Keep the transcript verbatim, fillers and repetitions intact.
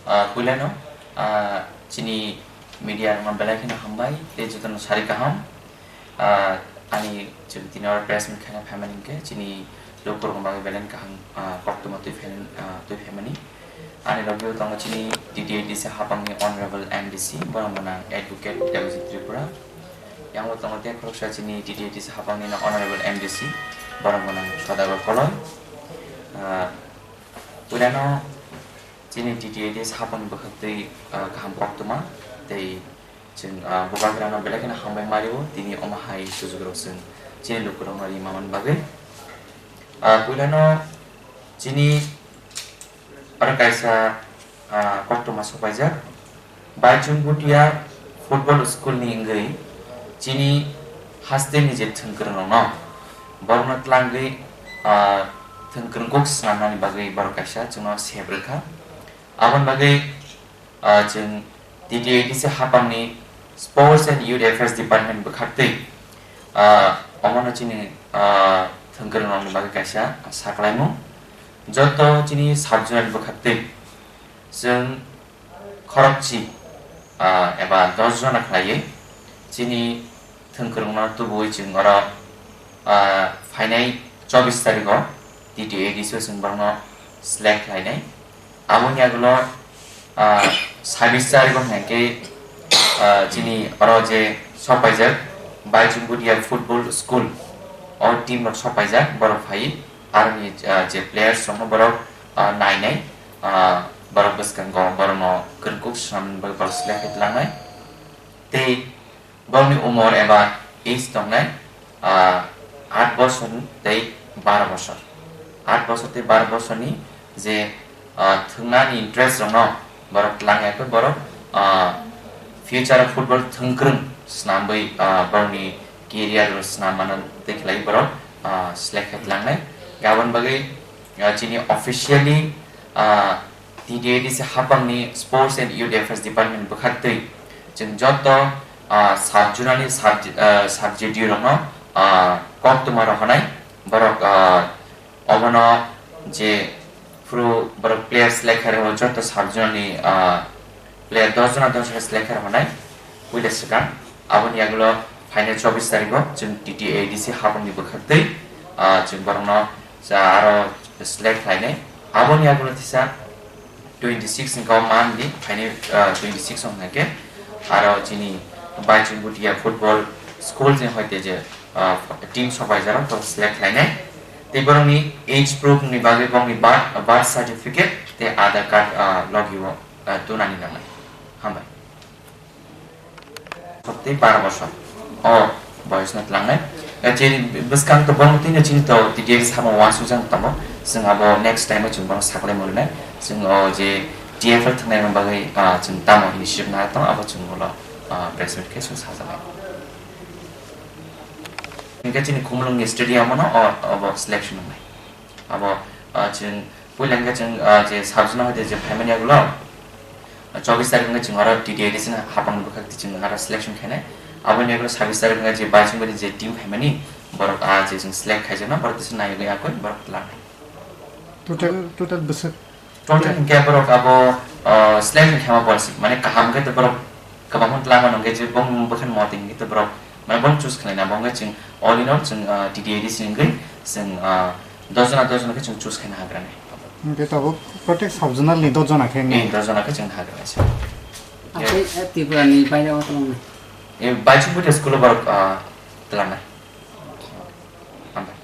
Ah, puilano, ah, chini media rokno belai kheno hambai, tei jotono sari kaham. Ah, ani chwng tini oro press meet khaina phaimani hinkhe chini lukurokni bagwi belai kaham, ah, koktwma twi phaimani, ah, twi phaimani. Ani logi o tongo chini T T A D C hapangni Honorable M D C, borok gwnang Advocate Debojit Tripura. Yang bo tongo tei khoroksa chini T T A D C hapangni no Honorable M D C, borok gwnang Sodagar Koloi. Ah, puilano chini T T A D C hapangni bwkhaktwi, ah, kaham koktwma tei chwng, ah, bubagrano belai kheno hambai mario, tini omo hai sujugrok chwng chini lukurokno ri manmani bagwi. Ah, puilano chini oro kaisa, ah, koktwma sopaijak. Baichung Bhutia Football School ni wngwi chini hasteni je thwngkwrwng rokno borokno tlangwi, ah, thwngkwrwng kuk swnamnani bagwi borok kaisa chwngno sep rwkha. Aboni bagwi, ah, chwng T T A D C hapangni Sports and Youth Affairs Department bwkhaktwi, ah, omono chini, ah, thwngkwrwng rokni bagwi kaisa saklaimung. Joto chini sub-zonal bwkhaktwi chwng khorokchi, ah, eba dos jona khlaiwi chini thwngkwrwngno tubuwi chwng oro, ah, phainai chobbish tarikho T T A D C o chwng borokno select khlainai. Aboni agulo, ah, sabbish tarikho hwnkhe, ah, chini oro je sopaijak Baichung Bhutia Football School o team rok sopaijak, borok phai aroni, ah, je players rokno borok, ah, nainai, ah, borok bwskango borokno kwrwngkuk swnamnani bagwi borok select khe tlangnai. Tei borokni umor eba age tongnai, ah, aat bosor tei baro bosor. Aat bosor tei baro bosorni je, ah, thwngnani interest rokno borok tlang ya khe borok, ah, future o football thwngkwrwng swnamwi, ah, borokni career rok swnam mano tei khlai borok, ah, select khe tlangnai. Aboni bagwi, ah, chini officially, ah, T T A D C hapangni Sports and Youth Affairs Department bwkhaktwi chwng joto, ah, sub-zonal ni sub-, ah, sub-J D U rokno, ah, koktwma rok hwnai. Borok, ah, obono je phuru borok player select khairokno joto sub-zonal ni, ah, player dos jona, dos jona select khairok hwnai puila swkang. Aboni yagulo phainai chobbish tarikho chwng T T A D C hapangni bwkhaktwi, ah, chwng borokno cha aro select khlainai. Aboni yagulo tisa twenty six ni kau man di, phainai, ah, twenty six wng khe aro chini Baichung Bhutia Football School ni hoite je, ah, team sopaijak, borok select khlainai. Tei borokni age proof ni bagwi borokni birth, birth certificate tei Aadhaar card, ah, logi o, ah, tunani nangnai. Hambai. Tei baro bosor o boyosno tlangnai. Eh, chini bwskang to bono tini chini to T T A D C samo uansukjak tongo. Chwng abo next time o chwng bono saklai mwnai. Chwng o je T F L thwngnai rok bagwi, ah, chwng tamo initiative nai tongo, abo chwng ulo, ah, press meet khe chwng sajaknai. Hingke chini Khumulwng ni stadium o no o, obo selection wngnai. Abo, ah, chwng puila hingke chwng, ah, je sub-zonal hoite je phaimani yagulo, ah, chobbish tarik hingke chwng oro T T A D C ni hapang ni bwkhak chwng oro selection khainai. Aboni yagulo sabbish tarik hingke je Baichung bai je team phaimani, borok, ah, je chwng select khaijakno, borok tisa naiwi yakoi, borok tlangnai. Total, total bwswk? Total hingke borok abo, ah, select hingke ma borok si, mane kaham hingke to borok kwbangma twlangma nungkhe je bong bwkhani motwi hingkhe to borok, mane, bong choose khlaina, bo hwnkhe chwng all in all chwng, ah, T T A D C ni wngwi chwng, ah, dos jona, dos jona khe chwng choose khaina hagrani. Hwnkhe tabuk protect sub-zonal ni dos jona khe wngwi? Eh, dos jona khe chwng hagrani se. Akhe, eh, Tripura ni baire o tongmani? Eh, Baichung Bhutia school o borok, ah, twlangnai. Hambai.